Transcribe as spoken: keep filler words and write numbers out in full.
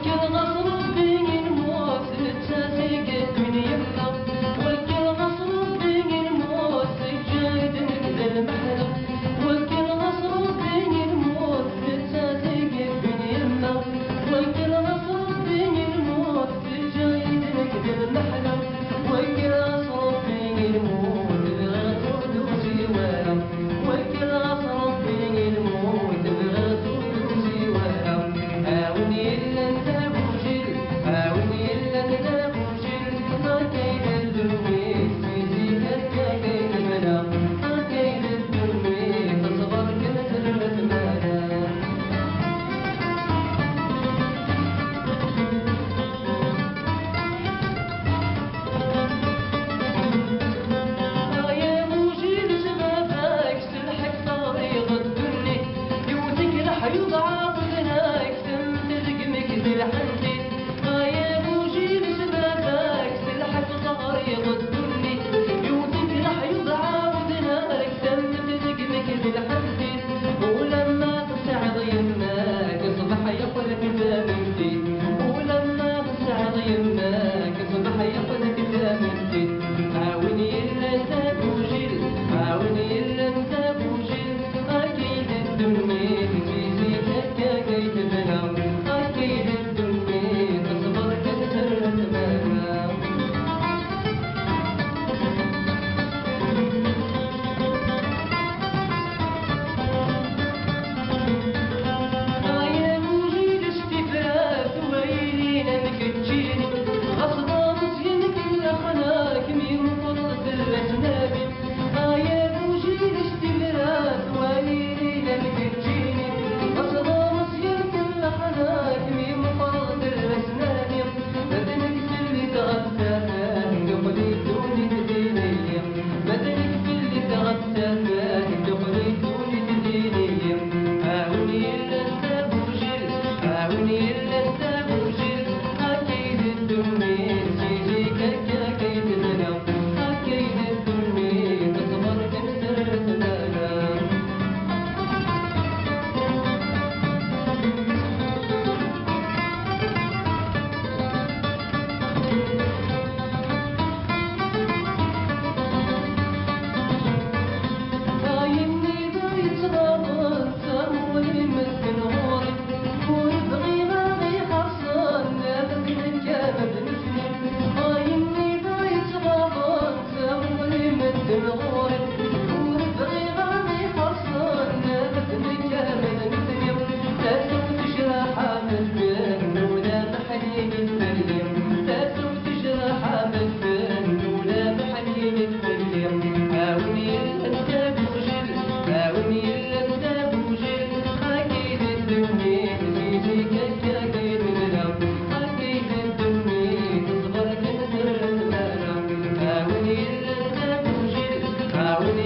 Wakken ɣas Ṛebbi i nemmut, netta i yeddun yemma. Wakken ɣas Ṛebbi i nemmut, teǧǧa-d nekk d lmeḥna. Wakken ɣas Ṛebbi i nemmut, netta i yeddun yemma. Wakken ɣas Ṛebbi i nemmut, teǧǧa-d nekk d lmeḥna. Wakken ɣas Ṛebbi i nemmut, bɣiɣ ur d-usiw ara. Wakken ɣas Ṛebbi i lmut, bɣiɣ ur d-usiw ara. A win yellan d agujil, a win yellan d agujil, akka i d ddunit, si zik akka i tebda, akka i d ddunit, teṣber kan terra tmara. Ay agujil s baba-k, s lḥeqq teɣriḍ ddunit. Yewwet-ik leḥyuḍ, ɛawden-ak, temmet deg-m-ik d lḥentit. Ay agujil s baba-k, s lḥeqq teɣriḍ ddunit. Yewwet-ik leḥyuḍ, ɛawden-ak, temmet deg-m-ik d lḥentit. Ulamma tesɛiḍ yemma-k, ṣṣbeḥ yeqqel-ak d tamenti. Ulamma tesɛiḍ yemma-k, ṣṣbeḥ yeqqel-ak d tamenti. A win yellan d agujil, a win yellan d agujil, akka i d ddunit, si zik akka i tebda, akka i d ddunit, teṣber kan terra tmara. Ay agujil s tifrat, wa yilin am keččini, ɣas d ameẓyan kan lexla-k mi meqqreḍ fell-as nabi. Ay agujil s tifrat, wa yilin am keččini, ɣas d ameẓyan kan lexla-k mi meqqreḍ fell-as nabi. Ma d nekk fell-i tɣettafat, tuqli ddunit d ilili. Ma d nekk fell-i tɣettafat, tuqli ddunit d ilili. A win yellan d agujil, a win yellan d agujil, akka i d ddunit, si zik akka i tebda, akka i d ddunit, teṣber kan terra tmara. Ayenni d yettɣaḍen d tamuɣli n medden ɣur-i, ur bɣiɣ ad ixaṣṣen ad d-nekk ama d nutni. Ayenni d yettɣaḍen d tamuɣli n medden ɣur-i, ur bɣiɣ ad ixaṣṣen ad d-nekk ama d nutni. Tasa-w tejreḥ medden, ula meḥnin fell-i. Tasa-w tejreḥ medden, ula meḥnin fell-i. A win yellan d agujil, a win yellan d agujil, akka i d ddunit, si zik akka i tebda, akka i d ddunit, teṣber kan terra tmara. A win yellan d agujil, a win